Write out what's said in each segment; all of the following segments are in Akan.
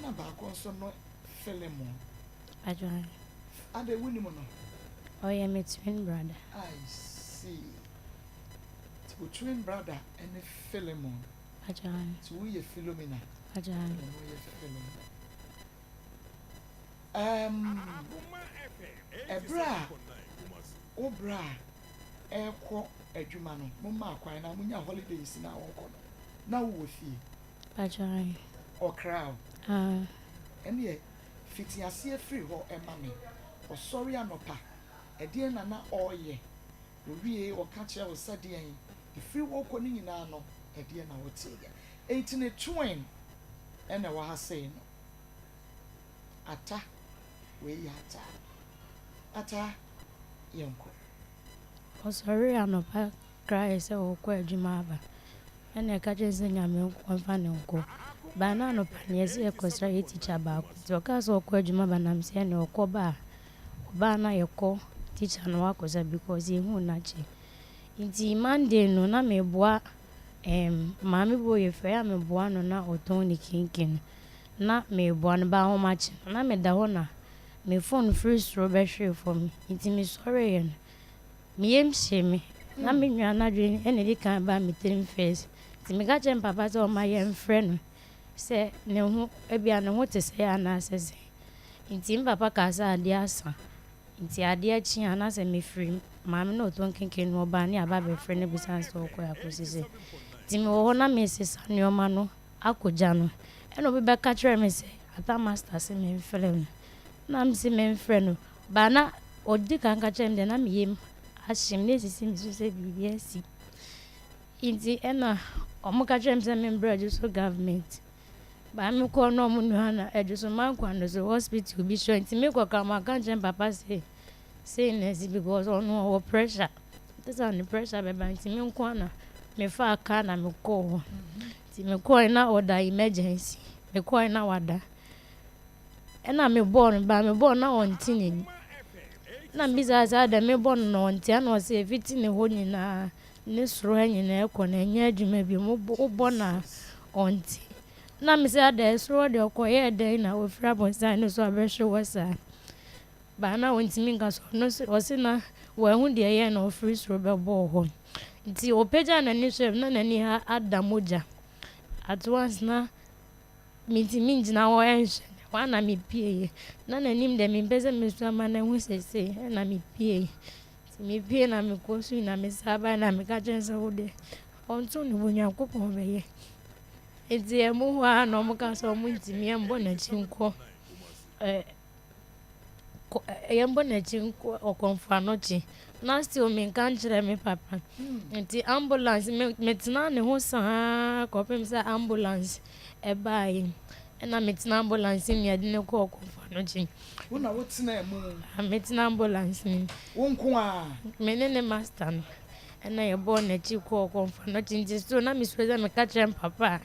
Ɛna baako nso no Philemon. Adwoa. Adɛn, wonim no? Ɔyɛ me twin brother. I see. Nti wo twin brother ne Philemon. Adwoa. Nti woyɛ Philomena. Adwoa. Ɛna ɔno yɛ Philemon. Um, ɛberɛ a wo bra ɛrekɔ adwuma no, mo maa kwan na monya holidays na wɔkɔ no, na wowɔ fie? Adwoa. Ɔkra o. Ah. Ɛneɛ fiti aseɛ firi hɔ ɛma me. Ɔsɔre anɔpa, ɛdeɛn na na ɔreyɛ? Owie ɔka kyerɛ wo sɛ deɛn? Ɛfiri hɔ kɔ no nyinaa no, ɛdeɛn na woteeɛ? Enti ne twin ɛna ɛwɔ ha sei no. Ata, wei yɛ Ata. Ata, yɛnkɔ. Ɔsɔre anɔpa kraeɛ sɛ ɔrekɔ adwuma aba. Ɛna ɛka kyerɛ sɛ Nyame ɔmfa ne nkɔ. Baa na anɔpa no yɛsɛ yɛkɔsra yɛ teacher baako. Nti ɔkaa sɛ ɔkɔ adwuma ba nam sɛ ɛna ɔkɔ ba a, ɔbaa na yɛkɔ teacher no wakɔsa because yɛhuu n'akyi. Nti Monday no na meboa maame bi wɔ yɛfrɛ a meboa no na ɔtɔn ne kenkey no. Na meboa no ba ahomakye no na meda hɔ na me phone firi soro bɛhwee fam. Nti mesɔreeɛ no, me yam hyee me. Na me nua n'adwene ɛna ɛdi kan baa me tirim first. Nti meka kyerɛ me papa sɛ ɔmma yɛmfrɛ no sɛ ne ho ebia ne ho te sɛ anaasɛ sɛn. Nti me papa kaa sɛ adeɛ asa. Nti adeɛ kye a na sɛ mefiri maame na ɔtɔn kenkey no ɔbaa ne aba abɛfrɛ no bisa no sɛ ɔkɔɛ akɔsi sɛ. Nti mewɔ hɔ na mesesa nneɛma no akɔgya no. Ɛna obi bɛka kyerɛ me sɛ Ata master sɛ memfrɛ no. Na mese memfrɛ no. Baa na ɔdi kan ka kyerɛ me deɛ na me yam ahye me na esisi me so sɛ biribi asi. Nti ɛna ɔmo ka kyerɛ me sɛ membrɛ Adwoso government. Baa mekɔɔ na ɔmo nua na Adwoso Mankwa no so hospital bi so. Nti mekɔ ka mo aka nkyerɛ me papa sɛ sei na asi because ɔno ɔwɔ pressure. Nti sɛ ne pressure bɛba nti me nko ara na mefaa car na mekɔɔ hɔ. Nti mekɔɔ na ɔda emergency. Mekɔɔ na wada. Ɛna mebɔɔ no ba mebɔɔ no na ɔnte n'ani. Na mbisa sɛ adɛn mebɔ no na ɔnte ɛna ɔsɛ efiti ne hɔ nyinaa ne soro ha nyinaa ɛkɔ no ɛnyɛ adwuma bio. Wobɔ no a ɔnte. Na mesɛ adɛn soro hɔ deɛ ɔkɔyɛɛ dɛn na ofiri abɔnsan no so abɛhwe hɔ saa. Baa na ɔntumi nka so ɔno nso ɔse na wahu deɛ ɛyɛ na ɔfiri soro bɛbɔɔ hɔ. Nti ɔpagyaa n'ani hwɛɛ me na n'ani ha ada mogya. At once na mentumi ngyina hɔ ɛnhwɛ no. Hɔ a na mepieeɛ. Na n'anim deɛ mempɛ sɛ mesu ama no ahu seesei ɛna mepieeɛ. Nti mepie na mekɔ sui na mesan baeɛ na meka kyerɛ no sɛ wo deɛ ɔnto ne bo, Nyankopɔn bɛyɛ. Nti ɛmu hɔ ara na ɔmo kaa sɛ ɔmo ntumi ɛmbɔ n'akyi nkɔ yɛmbɔ n'akyi nkɔ Ɔkɔmfo Anɔkye. Na still menka nkyerɛ me papa. Nti ambulance metena ne ho saa kɔpem sɛ ambulance ɛbaeɛ. Ɛna metena ambulance mu yɛde no kɔɔ Ɔkɔmfo Anɔkye. Wo na wotena mu? Metena ambulance mu. Wo nko a? Me ne ne master no. Ɛna yɛbɔɔ n'akyi kɔɔ Ɔkɔmfo Anɔkye. Nti still na mesuro sɛ meka kyerɛ me papa a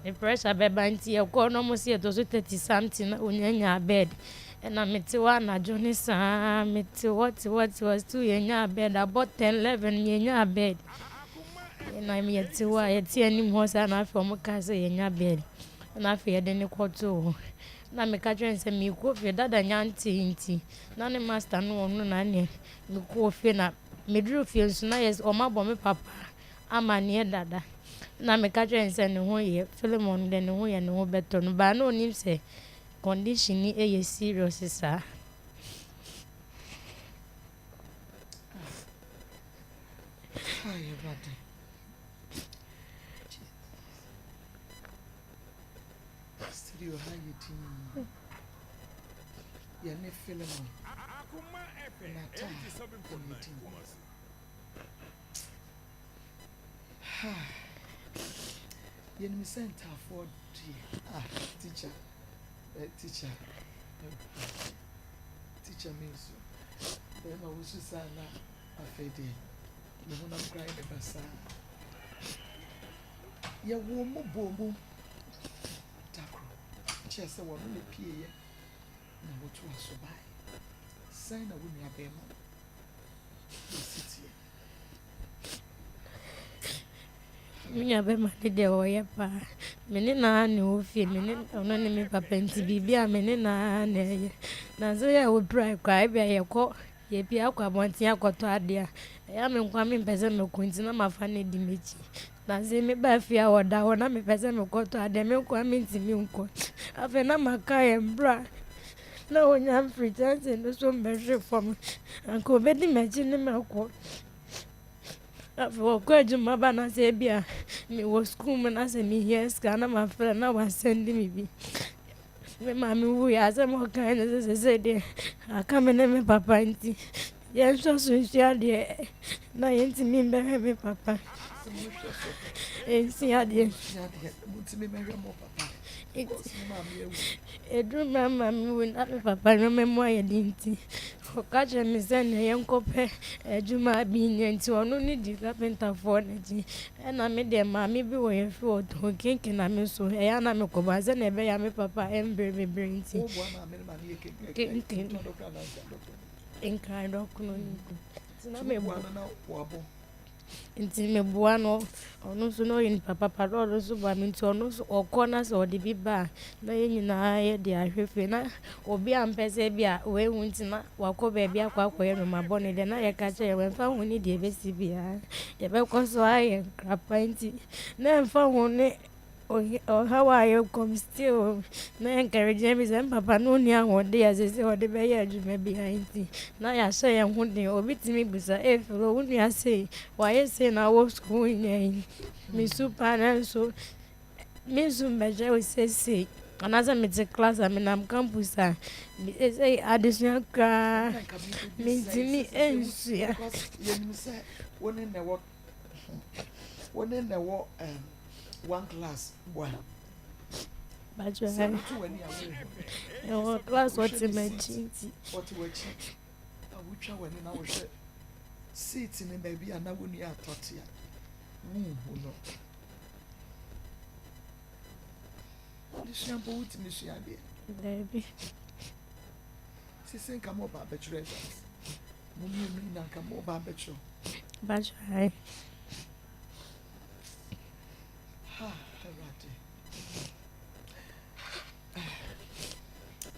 ne pressure bɛba nti yɛkɔɔ na ɔmo se yɛtɔ so 30 something na onyanyaa bed. Ɛna mete hɔ anadwo ne saa mete hɔ te hɔ te hɔ, still yɛnyaa bed, abɔ 10 11 yɛnyaa bed. Ɛna yɛte hɔ a yɛte anim hɔ saa na afei ɔmo kaa sɛ yɛnya bed. Ɛna afei yɛde ne kɔtoo hɔ. Na meka kyerɛ no sɛ meekɔ fie dada nya nte nti na ne master no ɔno na neɛ mekɔɔ fie na meduru fie nso na yɛ ɔmo abɔ me papa amanneɛ dada. Na meka kyerɛ no sɛ ne ho yɛ, Philemon deɛ ne ho yɛ, ne ho bɛtɔ no. Baa na onim sɛ condition ni ɛyɛ serious saa. Ai, Awurade. Studio ha yɛ din. Yɛne Philemon Nata ɛna di nkɔmmɔ. Ha. Yɛnim sɛ ntaafoɔ deɛ. Ah, teacher. Teacher. Teacher me nso. Bɛrima wosu saa na afei deɛ me honam koraa yɛ me basaa. Yɛwɔ mu bɔ mu da koro. Kyerɛ sɛ wɔno ne pieeɛ na wotoa so baeɛ. Sɛn na wo nua bɛrima no esi teɛ? Me nua bɛma no deɛ ɔyɛ paa. Me ne no ara na ɛwɔ fie, me ne ɔno ne me papa nti biribi a me ne no ara na ɛyɛ. Nanso yɛ a wɔpirae koraa ebia yɛkɔ yɛpie akɔ abɔnten akɔtɔ adeɛ a, ɛyɛ a me nko ara mempɛ sɛ mɛkɔ nti na mafa no adi m'akyi. Nanso mebaa fie a ɔda hɔ na mepɛ sɛ mekɔtɔ adeɛ me nko ara mentumi nkɔ. Afei na maka yɛn bra na ɔnya mfiri kyɛnsee no so mbɛhwe fam anka ɔbɛdi m'akyi ne makɔ. Afei ɔkɔ adwuma ba na sɛ ebi a mewɔ sukuu mu na sɛ mehia sika na mafrɛ na wasɛnde me bi. Me maame wuiɛ asɛm a ɔkae ne sɛ seesei deɛ aka me ne me papa nti yɛnhwɛ so nsua adeɛ na yɛntumi mbɛhwɛ me papa. Nsua adeɛ. Ɛduru mmerɛ a me maame wui na me papa nneɛma mu ayɛ den nti, ɔka kyerɛɛ me sɛ nea yɛnkɔpɛ adwuma bi nyɛ nti ɔno ne di kapentafoɔ no akyi. Ɛna me deɛ maame bi wɔ yɛn fie ɔtɔn kenke na me nso ɛyɛ a na mekɔbɔ sɛnea ɛbɛyɛ a me papa ɛmbrɛ bebree nti. Kenke no. Nkran dɔkono no bi. Nti na mebɔ. Nti meboa no, ɔno nso na ɔyɛ nipa papa na ɔno nso boa me nti ɔno nso ɔkɔ na sɛ ɔde bi ba a na yɛn nyinaa yɛde ahwɛ fie. Na obi ampɛ sɛ bi a wahu nti na wakɔ baabi akɔ akɔyɛ nneɛma bɔne deɛ na yɛka kyerɛ yɛn ɛmfa ho ne deɛ ɛbɛsi biara yɛbɛkɔ so ayɛ nkrapa nti na ɛmfa ho ne Ɔhaw a yɛkɔ mu still na encourage yɛn bi sɛ papa no onni ahoɔden a ɛsɛ sɛ ɔde bɛyɛ adwuma biara nti na yɛahyɛ yɛn ho den. Obi tumi bisa, ee Philo, wo nua sei, wayɛ sei na wɔ sukuu nyɛ yi. Mesu paa nanso mensu mmɛkyerɛ wo seesei. Anaasɛ mete class a menam campus a, seesei adesua koraa mentumi nsua. Yɛnim sɛ wo ne na ɛwɔ wo ne na ɛwɔ one class boa. Sɛ woto w'ani a wohu. Ɛwɔ class ɔte m'akyi nti. Ɔte w'akyi a wotwa w'ani na wohwɛ seat ne baabi a na wo nua atɔ te a wonhu no. Adesua mpo wotumi sua adeɛ. Daabi. Sisi nka mo ba abɛtwerɛ exams. Mo mmienu nyinaa nka mo ba abɛtwerɛ. Bàtchɛ. Ha, Awurade.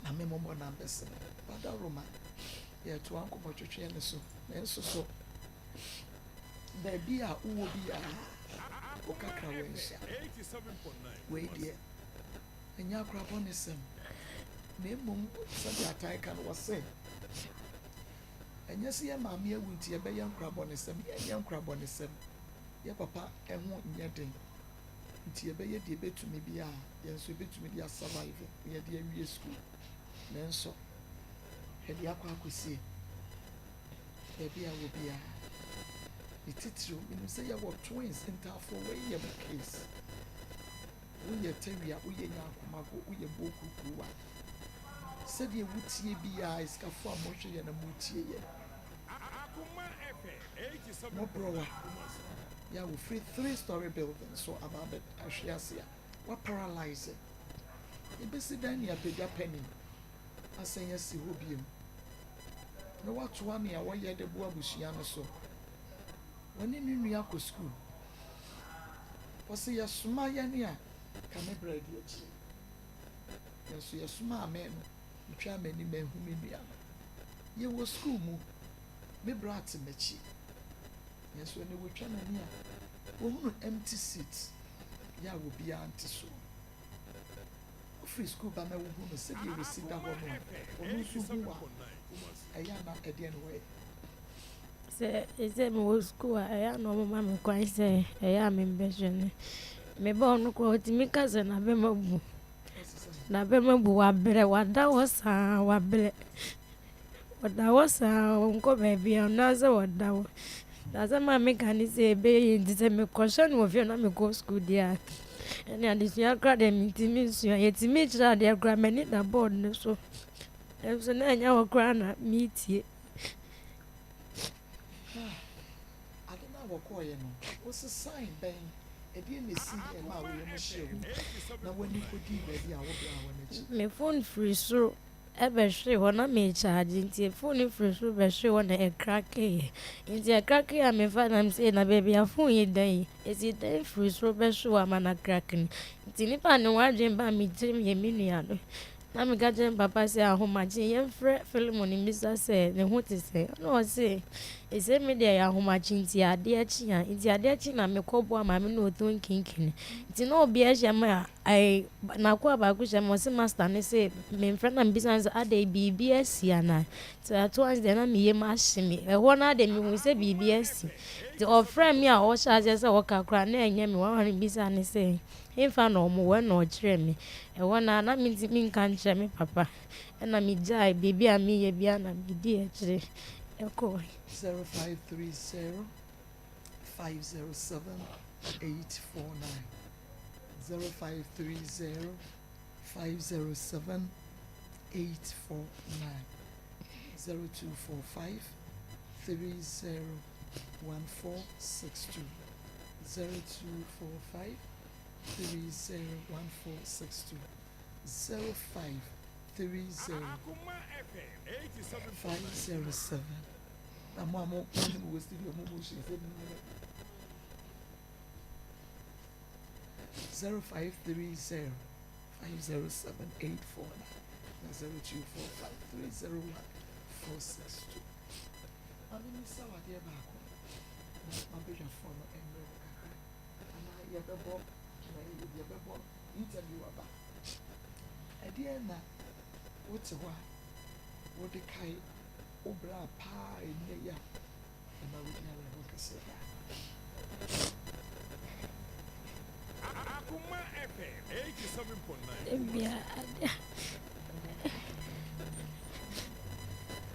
Na me mmɔbɔ na abɛsene. Wada Roma. Yɛtoa nkɔmmɔtwetweɛ no so. Nanso so, baabi a wowɔ biara, wo kakra wɔ nhyia. Wei deɛ, ɛnyɛ akorabɔnesɛm. Na mmom, sɛdeɛ atae ka no, wɔse, ɛnyɛ sɛ yɛn maame awu nti yɛbɛyɛ nkorabɔnesɛm. Yɛnyɛ nkorabɔnesɛm. Yɛ papa ho nyɛ den nti yɛbɛyɛ deɛ yɛbɛtumi biara a yɛn nso yɛbɛtumi de asurvive na yɛde awie sukuu. Nanso hwɛ deɛ akɔ akɔsie baabi a wɔ biara. Ne titiriw, menim sɛ yɛwɔ twins ntaafoɔ, wei yɛ mo case. Woyɛ tawia, woyɛ nyankomago, woyɛ bokurukuruwa. Sɛdeɛ wotie biara, asikafoɔ a mohwɛ yɛn na motie yɛn. Mmɔborɔwa yi a wɔfiri three-storey building so aba abɛ ahwe ase a wɔaparalyse. Ebesi dɛn ne apagya panin asan asi hɔ bio na watoa nea wɔyɛ de boa abusua no so? Wɔne ne nua kɔ sukuu. Wɔse yɛsoma yɛn a, ka me bra di akyire. Nanso yɛsomaa me no, metwaa m'ani manhu me nua no. Yɛwɔ sukuu mu, me bra te m'akyi. Nanso ɛnnɛ wɔtwa n'ani a, wɔhunu empty seat yɛ a obiara nte soɔ. Wofiri sukuu ba na wohu no sɛdeɛ wɔsi da hɔ no a, ɔno nso hu wo a, ɛyɛ a na ɛdeɛn na wɔyɛ? Sɛ sɛ mewɔ sukuu a, ɛyɛ a na wɔma me kwan sɛ ɛyɛ a membɛhwɛ no. Me ba ɔno koraa ɔtumi ka sɛ n'abam abu. N'abam abu, wabrɛ, wada hɔ saa wabrɛ. Ɔda hɔ saa ɔnkɔ baabiara, ɔno ara sɛ ɔda hɔ. Na asɛm a meka ne sɛ ɛbɛyɛ yie nti sɛ mekɔhyɛ no wɔ fie na mekɔ sukuu deɛ a, ɛne adesua koraa deɛ mentumi nsua. Yɛtumi kyerɛ adeɛ koraa m'ani da board no so. Nanso na ɛnyɛ hɔ koraa na meretie. Ade no a wɔkɔeɛ no, wosesae bɛn? Ɛdeɛn na ɛsiiɛ maa wo yam hyee wo na w'ani kɔdii baabi a wo braa wɔ no akyi? Me phone firi soro. bɛhwee hɔ na merekyaagye nti phone no firi soro bɛhwee hɔ na ɛkrakeeɛ. Nti ɛkrakeeɛ a mefa na mese na baabi a phone yi da yi, ɛsi dɛn firi soro bɛhwe hɔ ama no akrake no. Nti nipa a ne ho adwene baa me tirim yɛ me nua no. Na meka kyerɛɛ me papa sɛ, Ahomakye, yɛmfrɛ Philemon mmisa sɛ ne ho te sɛn. Ɛnna ɔse, Ese me deɛ ɛyɛ ahomakye nti adeɛ kye a. Nti adeɛ kye na mekɔboa maame na ɔtɔn nkinkini. Nti na obiara hyia me a, ae, n'akoa baako hyia me, ɔse master no se memfrɛ na mebisa no sɛ adɛn biribi asi anaa. Nti ato ase deɛ na me yam ahye me. Ɛhɔ no ara deɛ mehuu sɛ biribi asi. Nti ɔfrɛɛ me a ɔhyɛɛ aseɛ sɛ ɔka koraa na ɛnyɛ me nwanwa na mebisaa no sɛ, Hefa na wɔwɔ? Ɛnna ɔkyerɛɛ me. Ɛhɔ no ara, na mintumi nka nkyerɛ me papa. Ɛnna migyaee biribi a mereyɛ biara na midii akyire kɔe. 0530 507 849 0530 507 849 0245 301462 0245 301462 0530 507 Na mo a mo ne mo wɔ studio mo mo hyɛ sɛ mo 0530 507 849 na 0245 301 462 Ma memmisa wo adeɛ baako na m'abadwafoɔ no mmerɛ me kakra anaa yɛbɛbɔ yɛbɛbɔ interview aba. Ɛdeɛn na wote hɔ a wode kae wo bra paa ɛnnɛ yi a?